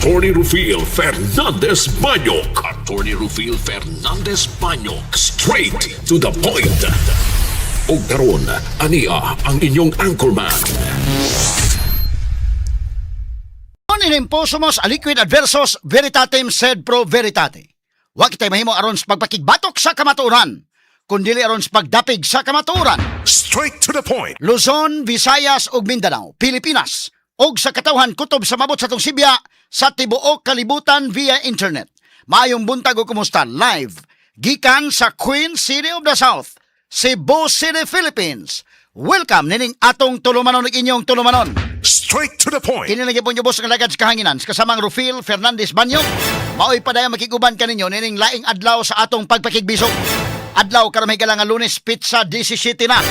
Attorney Rufil Fernandez Banyok. Attorney Rufil Fernandez Banyok. Straight to the point. Og karon, ania ang inyong anchorman. Non imposumus aliquid adversus veritatem sed pro veritate. Wa kitay mahimo aron sa pagpakigbatok sa kamatuoran, kundili aron sa pagdapig sa kamatuoran. Straight to the point. Luzon, Visayas ug Mindanao, Pilipinas ug sa katawhan kutob sa mabot sa atong sibya sa tibuok kalibutan via internet. Maayong buntag ug kumusta live gikan sa Queen City of the South, Cebu City, Philippines. Welcome nining atong tulumanon ug inyong tulumanon. Straight to the point. Kini lagi po boss nga lagad sa kahanginan sa kasamang Rufil Fernandez Banyo. Maoy padayong makiguban kaninyo nining laing adlaw sa atong pagpakigbisog. Adlaw karon, may nga Lunes, petsa 17 na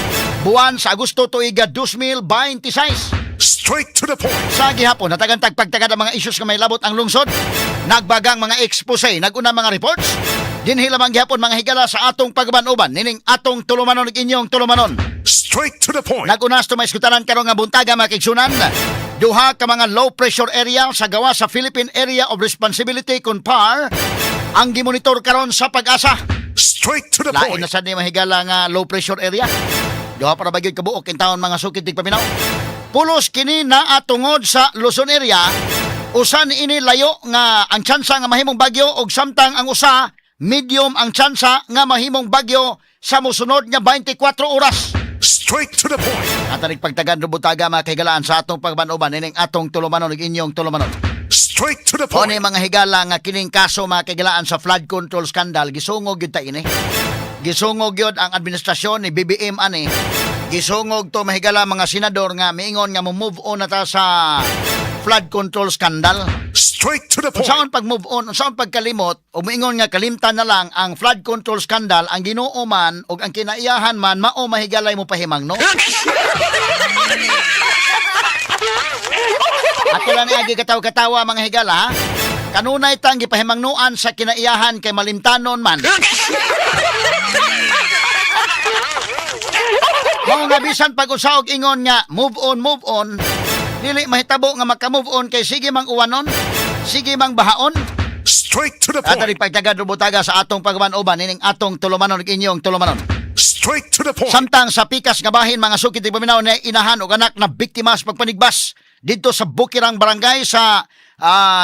buwan sa Agosto, tuiga 2026. Straight to the point. Sa gihapon, natagan tag pagtagad ang mga issues nga may labot ang lungsod. Nagbagang mga expose, naguna mga reports. Dinhi lamang gihapon, mga higala, sa atong pagban-uban nining atong tulumanon ug inyong tulumanon. Straight to the point. Nag-unas to maiskutanan karon nga buntaga, mga kaigsunan. Duha ka mga low pressure area sa gawa sa Philippine Area of Responsibility kon PAR ang gimonitor karon sa Pag-asa. Straight to the Lain point. Na sad ni, mahigala, nga low pressure area. Duha para ba gyud kabuok intawon, mga sukid tigpaminaw. Pulos kini naa tungod sa Luzon area. Usa ni ini layo nga ang tsansa nga mahimong bagyo og samtang ang usa medium ang tsansa nga mahimong bagyo sa mosunod nga 24 oras. Straight to the point. Atanig pagtagan rubutaga, mga kahigalaan, sa atong pagbanuban ining atong tulumanon ug inyong tulumanon. Straight to the O point. ni mga higala nga kining kaso, mga kahigalaan, sa flood control scandal, gisungog gyud ta ini. Gisungog gyud ang administrasyon ni BBM ani. Gisungog to, mahigala, mga senador nga miingon nga mo move on na ta sa flood control scandal. Straight to the point. Unsaon pag move on, unsaon pagkalimot, o miingon nga kalimtan na lang ang flood control scandal, ang Ginoo man ug ang kinaiyahan man mao mahigalay mo pahimang, no? Ato lang ni agi katawa-katawa, mga higala, ha? Kanunay tang gipahimangnuan sa kinaiyahan kay malimtanon man. Mao nga bisan pag usaog ingon nga move on, move on, dili mahitabo nga maka-move on kay sige mang uwanon, sige mang bahaon. Straight to the At point. pagtagad rubutaga sa atong pagban-uban nining atong tulumanon ug inyong tulumanon. Straight to the point. Samtang sa pikas nga bahin, mga sukid paminaw, na inahan og anak na biktima sa pagpanigbas didto sa Bukirang Barangay sa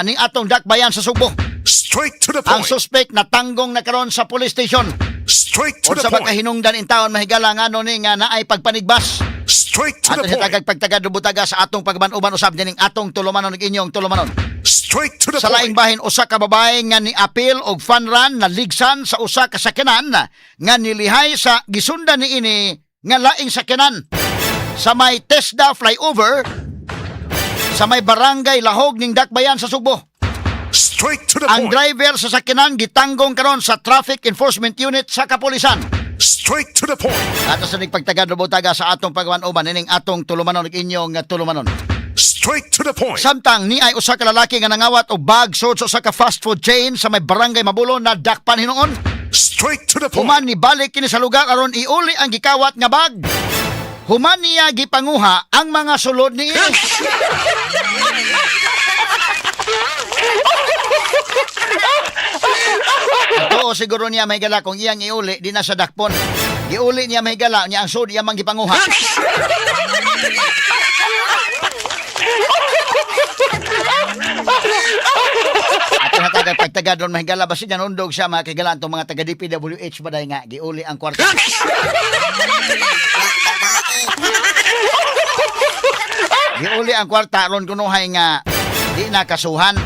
ning atong Dakbayan sa Sugbo. Straight to the Ang point. suspect natanggong na karon sa police station. Straight to the Unsa ba point. kahinungdan intawon, mahigala, ngano ni nga naay pagpanigbas? Straight to Ato the sa point. tagag pagtagad rubutaga sa atong pagban-uban usab nining atong tulumanon ug inyong tulumanon. Straight to the Sa laing point. bahin, usa ka babae nga ni-apil og fun run na ligsan sa usa ka sakyanan nga nilihay sa gisundan niini nga laing sakyanan sa may TESDA flyover sa may Barangay Lahog ning Dakbayan sa Sugbo. Straight to the Ang point. driver sa sakyanan gitanggong karon sa Traffic Enforcement Unit sa kapolisan. Straight to the point. Ato sa pagtagad rubutaga sa atong pagwan-uban nining atong tulumanon ug inyong tulumanon. Straight to the point. Samtang ni ay usa ka lalaki nga nangawat og bag sud sa usa ka fast food chain sa may Barangay Mabulo na dakpan hinuon. Straight to the point. Human ni balik kini sa lugar aron iuli ang gikawat nga bag. Human niya gipanguha ang mga sulod ni ini. Totoo siguro niya, mahigala, kung iyang iuli di na sa dakpon. Giuli niya, mahigala niya, ang sud iya mang gipanguha. Ato na tagad pagtagad ron, mahigala, basin yan undog siya, mga kaigalaan, itong mga taga DPWH ba dahil nga giuli ang kwarta. Giuli ang kwarta aron kunuhay nga di na kasuhan.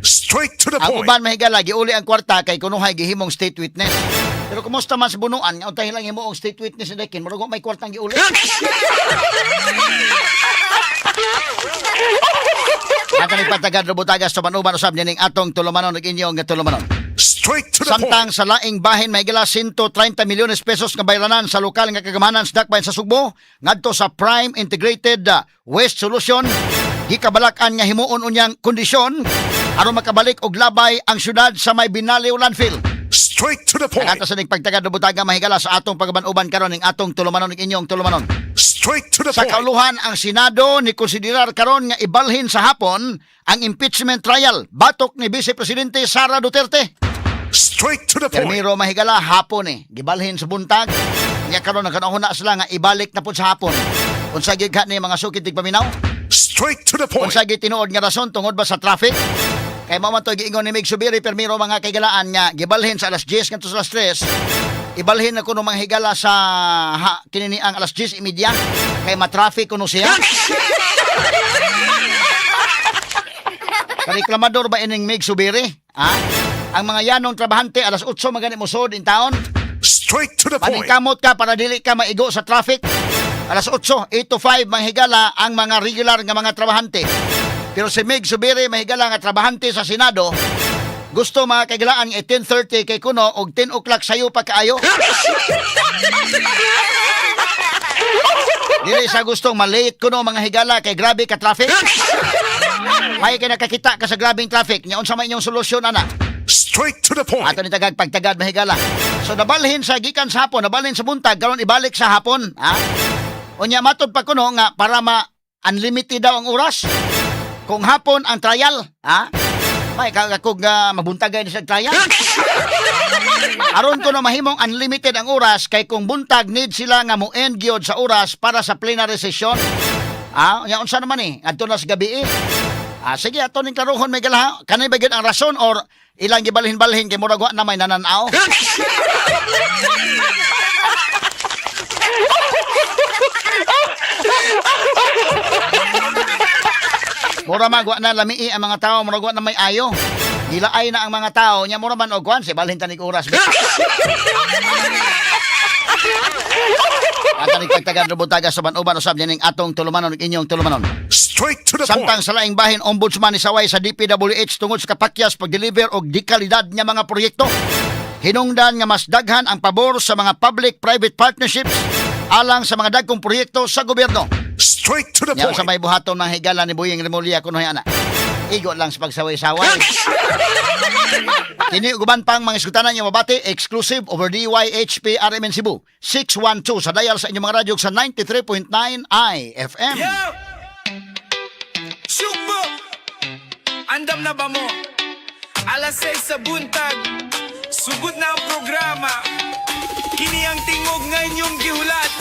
Straight to the Ang point. uban, mahigala, giuli ang kwarta kay kunuhay gihimong state witness. Pero kumusta man sa bunuan nga untay lang himo og state witness ni Dekin, murag wa may kwartang giuli. Ato ni patagad rubutagas sa manuban usab nining atong tulumanon ug inyong tulumanon. Straight to the Samtang point. sa laing bahin, may 130 milyones pesos nga bayranan sa lokal nga kagamanan sa Dakbayan sa Sugbo ngadto sa Prime Integrated Waste Solution gikabalak-an nga himuon unyang kondisyon aron makabalik og labay ang syudad sa may Binaliw landfill. Straight Straight to the point. Nakata sa ning pagtagad ng butaga, mahigala, sa atong pagaban-uban karon ning atong tulumanon ning inyong tulumanon. Straight to the Sa point. kauluhan, ang Senado ni konsiderar karon nga ibalhin sa hapon ang impeachment trial batok ni Vice Presidente Sara Duterte. Straight to the point. Permiro, mahigala, hapon eh. Gibalhin sa buntag. Nya karon nagkanahuna sila nga ibalik na pud sa hapon. Unsa gigha ni, mga sukit tigpaminaw? Straight to the point. Unsa gyud tinuod nga rason, tungod ba sa traffic? Kay mao man to giingon ni Mig Zubiri, permiro, mga kaigalaan, nga gibalhin sa alas 10 ngadto sa alas 3. Ibalhin na kuno, mga higala, sa ha, kini ni ang alas 10:30 kay ma-traffic kuno siya. Kareklamador ba ining Mig Zubiri? Ha? Ang mga yanong trabahante alas 8 magani mosod in taon. Straight to the point. Paningkamot ka para dili ka maigo sa traffic. Alas 8, 8 to 5, manghigala, ang mga regular nga mga trabahante. Pero si Mig Zubiri, mahigala, nga trabahante sa Senado, gusto, mga kaigalaan, 10:30 kay kuno og 10 o'clock sayo pa kaayo. Dili sa gustong malate kuno, mga higala, kay grabe ka traffic. May kay nakakita ka sa grabing traffic. Nya unsa may inyong solusyon ana? Straight to the point. Ato ni tagag pagtagad, mahigala. So nabalhin sa gikan sa hapon, nabalhin sa buntag, karon ibalik sa hapon, ha? Unya matod pa kuno nga para ma unlimited daw ang oras. Kung hapon ang trial, ha? May kagakog nga mabuntagay ni sa trial. Aron kuno mahimong unlimited ang oras kay kung buntag need sila nga mo end gyud sa oras para sa plenary session. Ah, unya unsa naman eh, adto na sa gabi eh. Ah, sige, ato ning klarohon, may galaha. Kanay ba gyud ang rason or ilang gibalhin-balhin kay murag wa na may nananaw? Mura man wa na lamii ang mga tao, murag wa na may ayo. Gilaay na ang mga tao, nya mura man og kwan, si balhin tanig oras. Ato ning pagtagad rubutaga sa uban usab ning atong tulumanon ug inyong tulumanon. Straight to the Samtang point. sa laing bahin, ombudsman ni saway sa DPWH tungod sa kapakyas pag-deliver og di kalidad nga mga proyekto. Hinungdan nga mas daghan ang pabor sa mga public-private partnerships alang sa mga dagkong proyekto sa gobyerno. Straight to the Nya sa point. may buhaton mga higala ni Boying Remulla kuno ana. Igo lang sa pagsaway-saway. Kini ug uban pang mga iskutanan nga mabati exclusive over DYHP RMN Cebu 612 sa dial sa inyong mga radyo sa 93.9 IFM. Yo! Shugbo! Andam na ba mo? Alas 6 sa buntag, sugod na ang programa. Kini ang tingog nga inyong gihulat.